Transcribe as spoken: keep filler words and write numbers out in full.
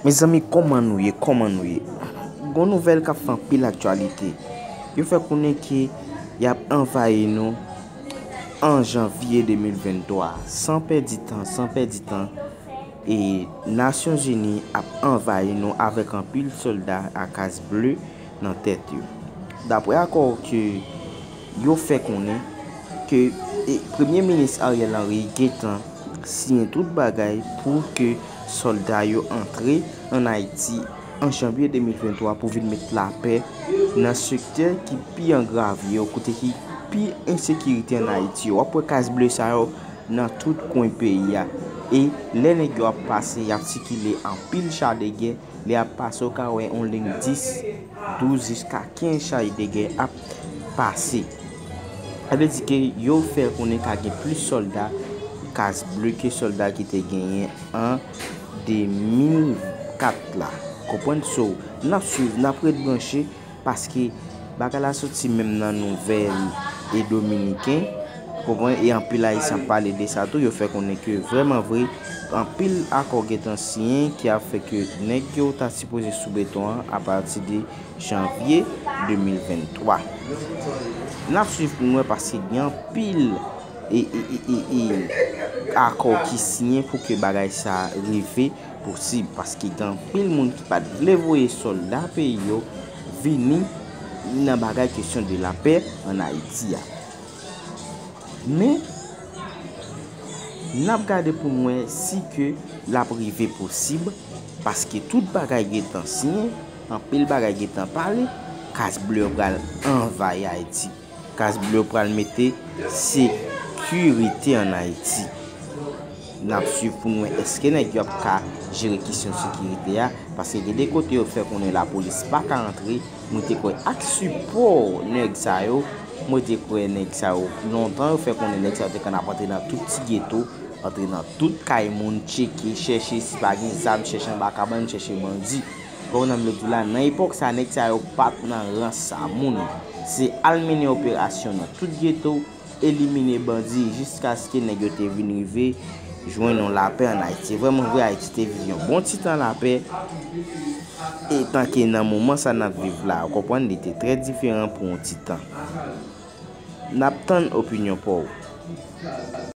Mezanmi, kòman nou ye? Kòman nou ye? Gon nouvèl k ap fè anpil aktyalite. Yo fè konnen ke y ap anvayi nou an janvye de mil venntwa. San pèdi tan, san pèdi tan, e Nasyonzini ap anvayi nou avèk anpil sòlda a Kas Ble nan tèt yo. Daprè akò ke yo fè konnen ke, e, Premye Minis Ariel Henry gentan siyen tout bagay pou ke sòlda yo antre ann Ayiti an janvye de mil venntwa pou vin met lapè nan sektè ki pi angrave yo, kote ki pi ensekirite ann Ayiti yo. W ap wè Kas Ble sa yo nan tout kwen peyi a. E lè nèg yo ap pase, y ap sikile anpil cha de gè. Lè y ap pase, w ka wè yon liy dis, douz jiska kenz chay de gè ap pase. Sa vle di ke yo fè konnen ka gen plis sòlda Kas Ble ke sòlda ki te genyen an de mil kat la. Konprann? So, n ap swiv, n ap ret branche, paske bagay la soti menm nan nouvèl e dominiken, konprann, e anpil Ayisyen ap pale de sa tou. Yo fè konnen ke vrèman vre, anpil akò gentan siyen ki ap fè ke nèg yo ta sipoze sou beton an apati de janvye de mil venntwa. N ap swiv pou n wè, paske gen anpil e, e, e, e, e akò ki siyen pou ke bagay sa rive posib, paske gen anpil moun ki pa t vle voye sòlda peyi yo vini nan bagay kesyon de lapè ann Ayiti a. Men, n ap gade pou n wè si ke l ap rive posib, paske tout bagay gentan siyen, anpil bagay gentan pale, Kas Ble yo pral anvayi Ayiti. Kas Ble yo pral mete sekirite ann Ayiti. N ap swiv pou n wè èske nèg yo ap ka jere kesyon sekirite a, paske gen de kote yo fè konnen lapolis pa ka antre. Mwen te kwè ak sipò nèg sa yo, mwen te kwè nèg sa yo, lontan yo fè konnen nèg sa yo te konn ap antre nan tout ti geto, antre nan tout kay moun, tcheke, chèche si pa gen zam, chèche anba kabann, chèche bandi. Konprann sa m vle di w la, nan epòk sa, nèg sa yo pa t nan rans a moun. Se al mennen operasyon nan tout geto, elimine bandi jiskaske nèg yo te vin rive jwenn yon lapè ann Ayiti. Vrèman vre, Ayiti te viv yon bon ti tan lapè, etanke nan moman sa n ap viv la, w konprann, li te trè diferan pou yon ti tan. N ap tann opinyon pa w.